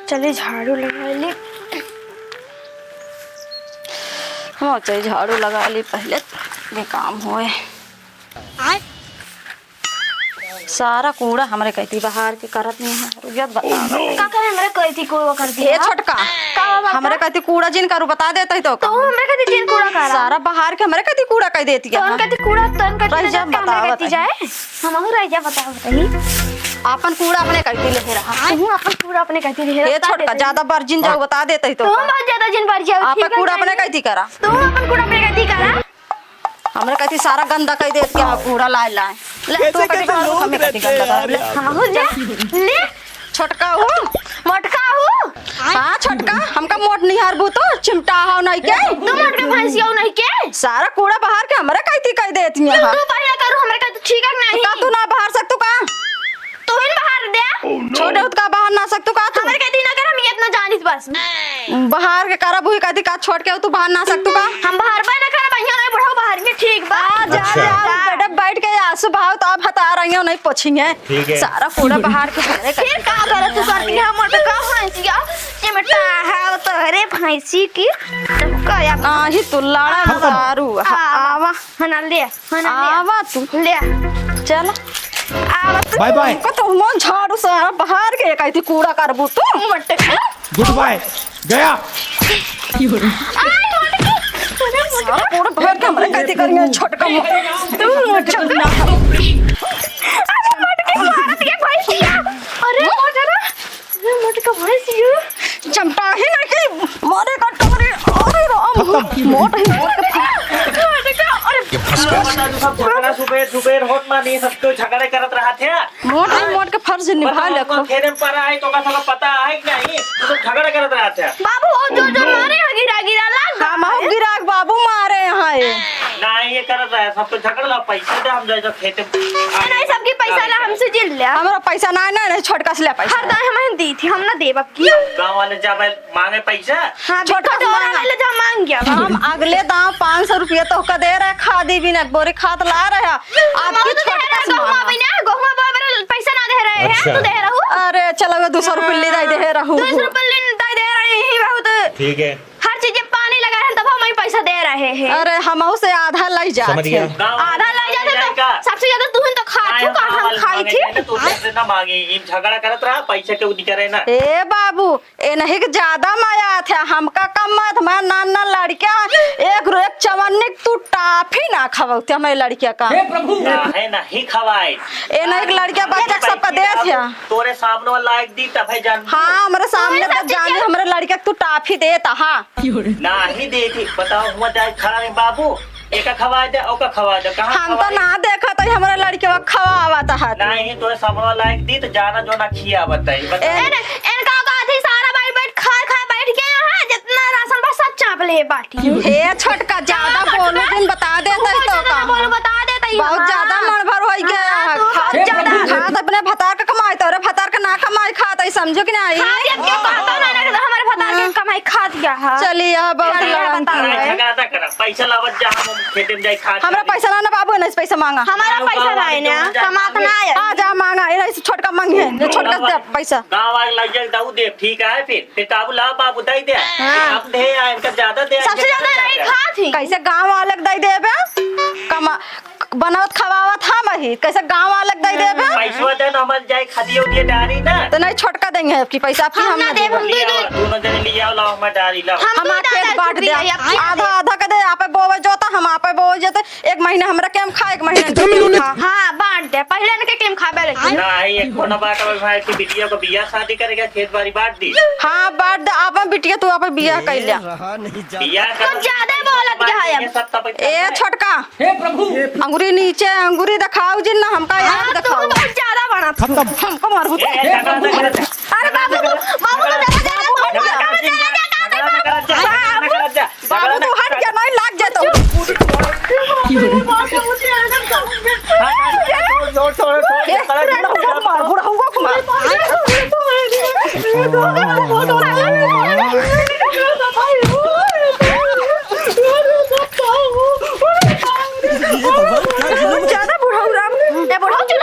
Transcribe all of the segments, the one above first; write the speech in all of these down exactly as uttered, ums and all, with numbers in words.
चली झाड़ू लगाइ ली। हाँ, चली झाड़ू लगाइ ली पहिले, ये काम होए। आय। सारा कूड़ा हमरे कइती बहार के करत नहीं है। रुक जा, बता। का करे हमरे कइती कूड़ा कर दिया? ए छोटका, का बाबा? हमरे कइती कूड़ा जिन करू, बता देत ही तो। तो हमरे कइती जिन कूड़ा करा। सारा बहार के हमरे कइती कूड़ा कइ देती है। तोन कइती कूड़ा, तोन कइती रह जा, कूड़ा, हमरे बतावत कइती ही। जाए। हमहू रह जा, बतावत ही। आपन कूड़ा अपने कइती लेहे रहा। तू आपन कूड़ा अपने कइती लेहे रहा, ए बता छोटका, देत ही। ज्यादा बरजिन जाऊ, बता देत ही तो। तू बहुत ज्यादा जिन बरजिया, आपन ठीक है कूड़ा अपने नहीं? कइती करा। तू आपन कूड़ा अपने कइती करा। हमरे कइती सारा गंदा कइ देत क्या कूड़ा लाए लाए। ले, कैसे, तू कइती कैसे करा, लोग हमें कइती रहते गंदा हैं कर, ले। यार। हाँ, हो, ले, ले। छोटका हूँ। मोटका हूँ। हाँ, छोटका, हमका मोट निहार बू तो, चिमटा हो नहीं के। तू मोट के भैंसिया हो नहीं के। सारा कूड़ा बहार के हमरे कइती कइ देती है। तू बढ़िया करू, हमरे कइती ठीक है कि तो नहीं? का तू ना बहार सकतू का? तू ही बहार दे। छोटे उतका बहार ना सकतू का तू? हमरे कइती ना कर, हम ये इतना जानित बस। बहार के करब हुई कइती का, छोट के तू बहार ना सकतू का? हम बहार बे ना करब, यहाँ नहीं बुढ़ऊ बहार में ठीक बा। आ, जा, अच्छा। जा, जा। बेटा बैठ के आंसू बहाओ तो आप हता रही हो, नहीं पोछेंगे। ठीक है। सारा कूड़ा बहार के भरे फिर का करत तू करती है, मोटका भैंसिया, ये बेटा है तोहरे भैंसी की, तो का या नाही तू लाड़ा आ, सारू, आ, आवा। हना ले, हना ले। आवा तू। ले। चल। आवा तू। Bye bye. हमको तो मन झाड़ू सारा बहार के कइती कूड़ा करबू तू। मत। Goodbye. गया। आई, मत के। अरे, मत के। सारा कूड़ा बहार के हमरे कइती करिए छोटका मो-, तू मत चल। अरे, मत के मारत के भैंसिया। अरे, मत के। अरे, मोटका भैंसिया। चमटा ही नहीं कि मारे का टोरी। अरे राम, खत्म। मोट ही मोट के फंस। अरे, ये फंस गया। सब झगड़ा सुबेर सुबेर होत मानी, सब तो झगड़े करत रहत है। मोट ही मोट के फर्ज निभा बताओ, लेखो। खेले में पड़ा है तो का सबका पता है कि नहीं? तो सब झगड़ा करत रहत है। बाबू, वो जो जो मारे है गिरा गिरा लाग हम गया हो है। गिराक बाबू मारे हैं। नहीं, ये करत रहे, सब तो झगड़ ला, पैसा दे, हम जाए तो खेते में। ए, नहीं, सबकी पैसा ला, हमसे जिन ले। हमरा पैसा ना, ना, नहीं, छोटका से ले पैसा। हर दाए हम दी थी, हम ना देब अब की। गाँव वाले जाबे मांगे पैसा। हाँ, छोटका छोटका से तोरा मांगा। ले ले जा, मांग गया। हम अगले दाव पाँच सौ रुपया तोहका दे रहे, खादी बिन एक बोरी खाद ला रहे। आपकी बहुत छोटका दे रहे, से गहुआ मांगा। बिना, गहुआ बोए बरे पैसा ना दे रहे हैं, अच्छा। तू दे रहू। अरे, चलो, दो सौ रुपया ले दे, दे रहू। दो सौ रुपया ले दे, दे रहे हैं, बहुत। ठीक है। हर चीज में पानी लगा है, तब हम ही पैसा दे रहे हैं। अरे, हमहू से आधा लइ जात समझ गया। है। गाँव आधा लइ जाते तो का? सबसे ज्यादा तू ही तो खा, नहीं, तू का गाँव हम वाले खाई मांगे थी? नहीं ना, तू सबसे ना मांगे, इन झगड़ा करत रहा, पैसा के उदी करे ना। ए बाबू, ए नहीं के ज्यादा मजा आत है, हमका कम मत, मैं नान नान लड़किया, एक रो एक चवन्नी तू टाफी ना खवाते हमारे लड़किया का। हे प्रभु। ना है, नहीं खवाए। ए नहीं के लड़किया बच्चा सब का देत है। तोरे सामने वाला लायक दी तब है जान। हाँ, हमरे सामने तोरे तो सब जाने, चीजें हमरे लड़किया के तू टाफी देत, हाँ। नाही देती, बताओ, हुआ जाए खड़ा नहीं बाबू, एका खवा दे, ओका खवा दे, कहाँ हम तो खवाई? ना देखत है, हमरा लड़के खवावत है। नहीं, तोरे समवा लायक दी तो जाना जो ना खियावत है, बता। ए, एन-, एनका का थी सारा बैठ बैठ खाए खाए बैठ गया है, जितना राशन बा सब चाप ले बाटी। हे छोटका, ज्यादा हाँ, बोलो छोटका। जिन, बता देत है तो बहुत ज्यादा का। बोलो, बता देत है बहुत हमार। ज्यादा मन भर होई गया हाँ, है। तू बहुत ज्यादा। खात अपने भतार का कमाई, तोरे भतार का ना कमाई खात है, समझो कि नहीं? हाँ, जब क्यों कहता ना, ना, हमारे भतार के हाँ। कमाई खा दिया है। चलिए, अब चलिए, लड़ाई बताओ। की है। झगड़ा ना करा, पैसा लावत जा, हम खेते में जाई खात हमरा जाई। पैसा लाना बाबू, नहीं से पैसा मांगा। हमारा गाँव पैसा वाले ना है ना, दोनों जाने कमात वाले। ना है। आ जा मांगा, ये नहीं से छोटका मांगे, ये छोटका दे पैसा। गाँव वाले लग जाए, दऊ दे, ठीक है, फिर, फिर काबू ला बाबू, दे दे। हाँ। अब दे, आ, इनका ज्यादा दे, सबसे इनका ज्यादा ज्यादा नहीं दे। खात ही। कैसे गाँव वाले के दे देबे? कमा, बनावत खवावत हम ही, कैसे गाँव वाले के दे देबे? पैसवा दे ना, हमारे जाए खदिया उदिया डारी ना। तो नहीं छोटका देंगे आपकी पैसा, आपकी हम हम ना ना देब, देबे। हम ले आओ, दोनों जने ले आओ, लाओ, हमारे डारी लाओ। हम हमारे खेत बांट दे, आधा आधा के दे, आपे बोवे जोता, हम आपे बोवे जोते, एक महीना हमरा के हम खा, एक महीना के हम खा। हाँ, बांट दे, पहले इनके के हम खाबे लेकिन। ना, ये कोना बांट, भाई की बिटिया को बियाह शादी करेगा, खेत बाड़ी बांट दी। हाँ, बांट दे, आपे बिटिया तू आपे बियाह कर लिया। बियाह कुछ ज्यादा बोलत है अब। ये सब तब ए छोटका, हे प्रभु। अंगुरी नीचे, अंगुरी दिखाओ जिन ना, हमका याद हाँ, तू दिखाओ। बहुत ज्यादा बड़ा। खत्म। हमको मारबू। ए, ए, झगड़ा ना करत जा। अरे बाबू, बाबू, झगड़ा ना करत जा। बाबू, झगड़ा ना करत जा। बाबू, तू हट जा, नहीं लाग जा तो। छोड़, छोड़, छोड़, ए, छोड़, छोड़, छोड़, ए, छोड़, छोड़, छोड़। बुढ़ा, बुढ़ा हुआ कुमार। ज्यादा बुढ़ऊ राम, ए, बुढ़ऊ चुप।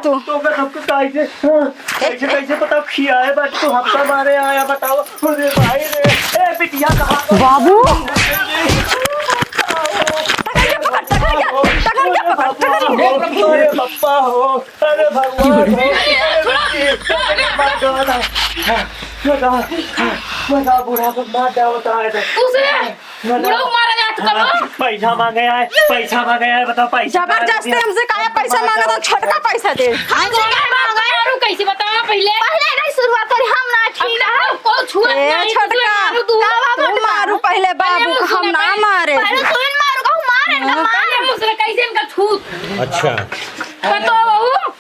तो मैं सबको कैसे, कैसे, कैसे बताओ, खियाए बाटे, तू हमका मारे आया, बताओ। अरे भाई रे, ए बिटिया, कहाँ गई? बाबू। पकड़ के पकड़, पकड़ के, पकड़ के पकड़, पकड़ के। अरे पप्पा हो, अरे भगवान हो, अरे छोड़ा। बता, बूढ़ा को मार डालता है। उसे बुढ़ऊ मारा जात करो। पैसा मांगे आए, पैसा मांगे आए, बताओ, पैसा जबरदस्ती मांगे। हमसे काहे पैसा मांगत हो? छोटका पैसा दे। हमसे काहे मांगत हो? मारू कैसे, बताओ पहिले। पहिले नहीं शुरुआत करी, हम ना ठीक अपने है। को छुआ ए, नहीं, छोटका, तुझे मारू तू। का बाबा तू छोटका? मारू पहिले पहिले बाबू को, हम सुना ना पहिले। मारे। पहिले तू ही मारू, कहूँ मारे ना, हाँ। मारे। पहिले मुझसे कैसे इनका छूत। अच्छा। बताओ बहू।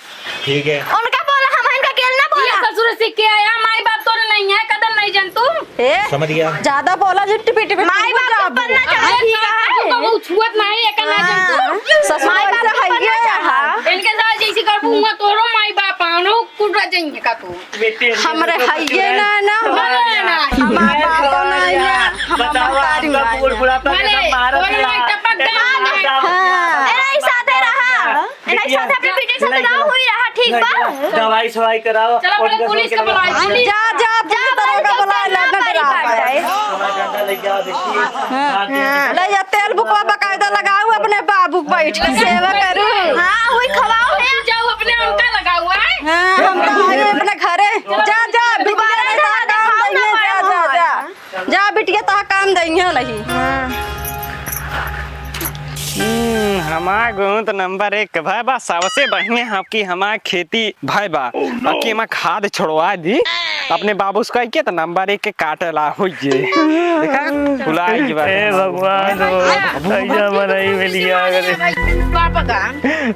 ठीक है। उनका बोला, हम इनका गेल ना बोला। ये ससुर सीख के आया, माई बाप तोरे नहीं है, कदर नहीं जन तू। ए, समझ गया। ज्यादा बोला जो टिपी टिपी माई बाप को पन्ना चढ़ा अरे ठीक है। सास को वो छुअत नहीं, एकर ना जन तू। हाँ, ससुर माई बाप से को है पन्ना ये चढ़ा। हाँ। इनके साथ जैसी करबू, हुआ तोरो माई बाप आनो, कुटरा जाइए का तू। बेटे, हमरे बेटे, हइये ना, ना। अरे ना। हमार बाप ना, ना। हम बताओ, महतारी आपका माई बूढ़ ना। बुढ़ापा के माने, सब मारत तोरे माई रहा। टपक गया। हाँ। ए, नहीं, साथे रहा। ए, नहीं, बिटिया, साथे अपने बेटे के साथ ले रहा, चलो। हुई रहा, ठीक बा? दवाई सवाई कराओ, चलो, पहले उनका पुलिस सबके को बुलाओ, लगा पुलिस। जा, जा, पुलिस जा, दरोगा बुलाओ, लगा डराओ। डंडा लेके आओ, देखिए। हाँ, हाँ। ले जा, तेल बुकवा बकायदा लगाओ, अपने बाबू बैठ के सेवा करो। हाँ, वही खवाओ है। जाओ, अपने उनका लगाओ, हैं? हाँ, हम तो आए अपने घरे। जा, जा, दोबारा बिटिया ना तोहार काम देइहे, जा, जा, जा। जा बिटिया, तोहार काम देइहे नहीं। हम्म, हमार गेहूं तो नंबर एक के भाई बा, सबसे बढ़िया आपकी हमार खेती भाई बा। बाकी हमार खाद छोड़वा दी, अपने बाबू से कह के तो नंबर एक के काटे ला हो ये। देखा, भुला गई बात। ए भगवान हो, कैसा मनई मिल गया करे। पापा का?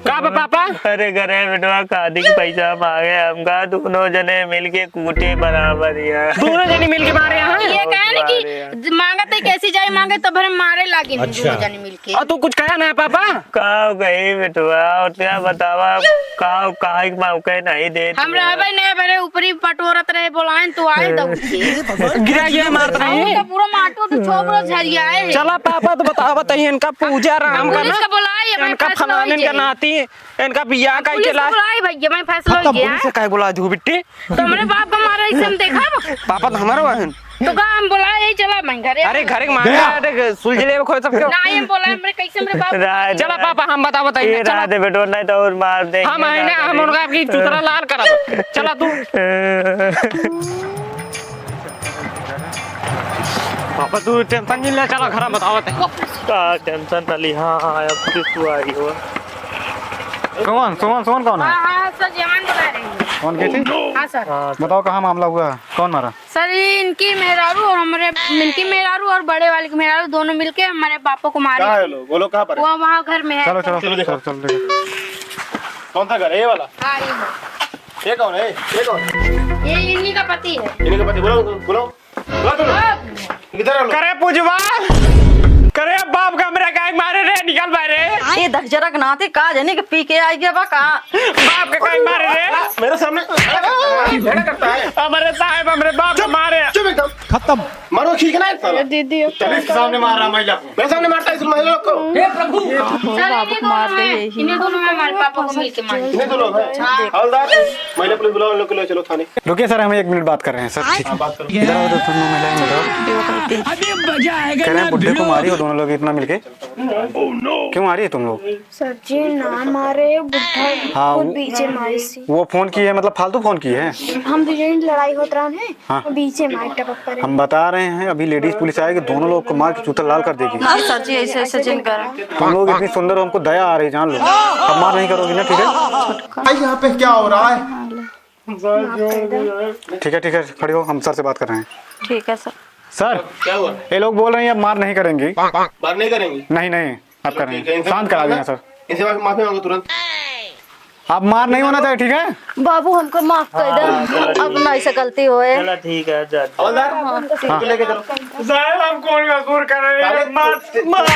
का बा पापा? अरे घरे बेटवा खादी के पैसा मांगे, हमका दोनों जने मिलके कूटे बराबर यहाँ। दोनों जने मिलके मारे यहाँ? ये कहे ना कि मारे यहाँ। मांगत है कैसी जाए मांगे तो भरे मारे लागी अच्छा। दोनों जने मिलके। और तू कुछ कहा ना पापा? का कही बेटवा, और क्या बतावा, का काहे के मौके नहीं देत हम यार। रहबे नहीं भरे ऊपरी पटोरत रहे बोलाएन तो आए दौड़ के। गिरा गया मारत नहीं। तो पूरा माटो तो छोबरो झरिया है। चला पापा तो बतावा तही इनका पूजा राम का पुलिस ना। का बुलाई, अपने इनका फैसला फलाने होई का जाई। नाती इनका बियाह हम कई पुलिस के को ला। बुलाई भैया, मैं फैसला हो तब गया। पुलिस से काहे बुला दू बिट्टी? तो हमरे बाप का मारा इसे हम देखा। पापा तो हमारा बहन। तो का हम बोला यही चला मैं घरे। अरे घरे के मारे गया। अरे सुलझ ले खोए सबके। ना हम बोला हमरे कैसे हमरे बाप। राज चला पापा हम बता बताइए ये चला। राज बेटो नहीं तो और मार देंगे हम आए ना हम उनका आपकी चुतरा लाल करा दो। चला तू। पापा तू टेंशन नहीं ले चला घर में बतावत है। का टेंशन ना ली। हाँ हाँ अब तू आई हो। सुमन सुमन सुमन कौन है? हाँ हाँ सर जवान बुला रहे हैं। कौन की थी? हाँ सर। हाँ, बताओ कहाँ मामला हुआ है? कौन मारा? सर ये इनकी मेहरारू और हमारे इनकी मेहरारू और बड़े वाले की मेहरारू दोनों मिलके हमारे पापा को मारे। कहाँ है लोग? वो लोग कहाँ पर है? वो वहाँ घर में है। चलो चलो चलो देखो। चलो चलो देखो। कौन सा घर है ये वाला? हाँ ये है। ये कौन है? ये कौन है? ये इन्हीं का पति है। इन्हीं का पति बुलाओ बुलाओ। करे पूजवा, करे बाप का हमरा काहे मारे रे, निकल बाहर रे। ये दहजरक नाती का जाने के पी के आई गया बा का? बाप का काहे मारे रे? मेरे सामने झगड़ा करता है। हमारे साहब हमरे बाप का मारे। चुप एकदम। खत्म। मारो खींचना है साला। दीदी चल इसके सामने मार रहा महिला को। मेरे सामने मारता है इस महिला को। हे प्रभु। बाप को मार दे यही। इन्हीं दोनों में हमारे पापा को मिलके मार। इन्हीं दोनों है। हवलदार, महिला पुलिस बुलाओ, उन लोग को ले चलो थाने। रुकिए सर, हम एक मिनट बात कर रहे हैं सर। ठीक है। हाँ, बात करो। इधर आओ, इधर तुम लोग महिलाएं, इधर आओ। अभी मजा आएगा कह रहे हैं ना बुड्ढे को भिड़ो। मारी हो दोनों लोग इतना मिलके। क्यों मारी है तुम लोग? सर जी ना मारे बुड्ढा हाँ, खुद वो बीचे मारी सी। वो फोन की है, मतलब फालतू फोन की है। हम दो जन लड़ाई होत रहन है, हाँ। वो बीचे मार टपक करे। हम बता रहे हैं, अभी लेडीज पुलिस आएगी, दोनों लोग को मार के चूतर लाल कर देगी। नहीं सर जी, ऐसे, ऐसे जिन करा। तुम लोग इतनी सुंदर हो, हमको दया आ रही, जान लो। अब मार नहीं करोगी ना, ठीक है? भाई, यहाँ पे क्या हो रहा है? ठीक है, ठीक है, खड़ी हो, हम सर से बात कर रहे हैं। ठीक है सर। सर, क्या हुआ? ये लोग बोल रहे हैं अब मार नहीं करेंगी। मार नहीं करेंगी? नहीं, नहीं, अब करेंगे। ठीक है, इनसे शांत करा देना सर। इनसे माफी, माफी मांगो तुरंत। अब मार नहीं होना चाहिए, ठीक है? बाबू, हमको माफ कर दे। हाँ, चलो, अब ठीक। नहीं से गलती होए। चलो, ठीक है, जा, जा। हवलदार, हाँ। इनको लेके चलो। साहब, हम कौन कसूर कर रहे हैं? अरे, मार, तो, मार।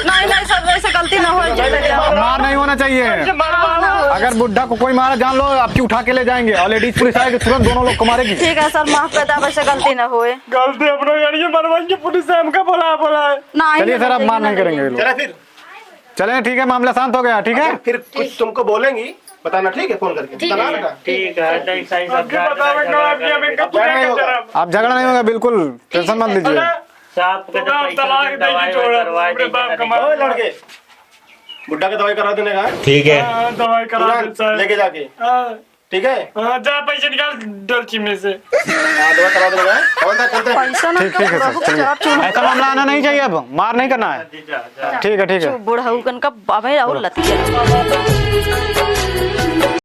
नहीं, नहीं, सर, ऐसे गलती ना हो। अब मार नहीं होना चाहिए। मार, मार, मार। अगर बुड्ढा को कोई मारा, जान लो, आपकी उठा के ले जाएंगे और लेडीज पुलिस आएगी, तुरंत दोनों लोग को मारेगी। ठीक है सर, माफ कर दे, अब ऐसे गलती ना होए। गलती अपना करिए, मरवाएंगे पुलिस से, हमका बोला, बोला है। नहीं, चलिए सर, अब मार नहीं करेंगे ये लोग। चला फिर। चलें, ठीक है, मामला शांत हो गया, ठीक है? अगर फिर कुछ तुमको बोलेंगी, बताना, ठीक है, फोन करके ठीक बताना है। बेटा। ठीक है, तो ऐसा ही सब आपके जान बतावे जान का, जान आपके हमें जान कब जान जान नहीं होगा। आप झगड़ा नहीं होगा, बिल्कुल टेंशन मत लीजिए। अरे, साहब के तो तो हम पैसा तलाक दे दे, दे, दवाई दवाई दवाई दे, दवाई दे, दवाई दे। ओए लड़के, बुड्ढा के दवाई करा देने का। ठीक है। हाँ, दवाई करा तुरंत दे, सर। लेके जाके। हाँ। ठीक है? हाँ, जा पैसे निकाल डलची में से। हाँ, दवाई करा देने का। कौन था, चलते हैं। पैसा ना ठीक, ठीक है, सर, रुक, चलिए। चुप, चुप। ऐसा मामला आना नहीं चाहिए, अब मार नहीं करना है। ठीक है, ठीक है। चुप, बुढ़ऊ कन का बाबे और लतिया।